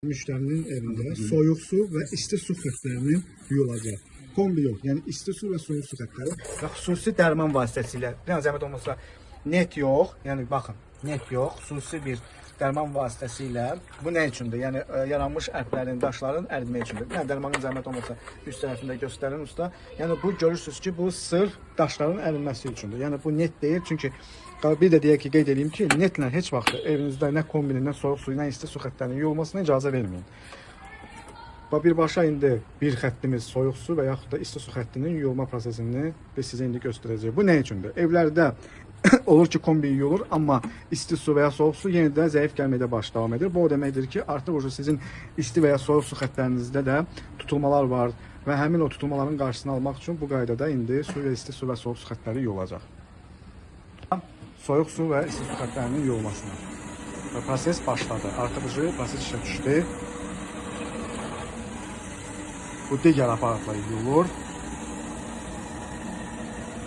Müştərinin evində soyuq su və isti su xətlərinin yuyulacaq. Kombi yox, yəni isti su və soyuq su xətləri və xüsusi dərman vasitəsilə, bir zəhmət olmasa net yox, yəni baxın, net yox, xüsusi bir dərman vasitəsilə bu nə üçündür? Yəni yaranmış ərklərin, daşların əritmək üçündür. Yəni dərmanın zəhmət olmasa üst tərəfində göstərin usta. Yəni bu görürsüz ki, bu sırf daşların ərinməsi üçündür. Yəni bu net deyil, çünki bir də deyək ki, qeyd eləyim ki, netlə heç vaxt evinizdə nə kombinin, nə soyuq su, nə isti su xəttlərinin yuyulmasına icazə verməyin. Bax birbaşa indi bir xəttimiz soyuq su və yaxud da isti su xəttinin yuyulma prosesini biz sizə indi göstərəcəyik. Bu nə üçündür? Evlərdə olur ki, kombi yuyulur, amma isti su və ya soyuq su yenə də zəif gəlməkdə baş davam edir. Bu o deməkdir ki, artıq ucu sizin isti və ya soyuq su xəttlərinizdə də tutulmalar var və həmin o tutulmaların qarşısını almaq üçün bu qaydada indi su və isti su və soyuq su xəttləri yuyulacaq. Soyuq su və isti su xəttlərinin yuyulmasına. Və proses başladı. Artıq ucu proses işə düşdü. Bu digər aparatla yuyulur.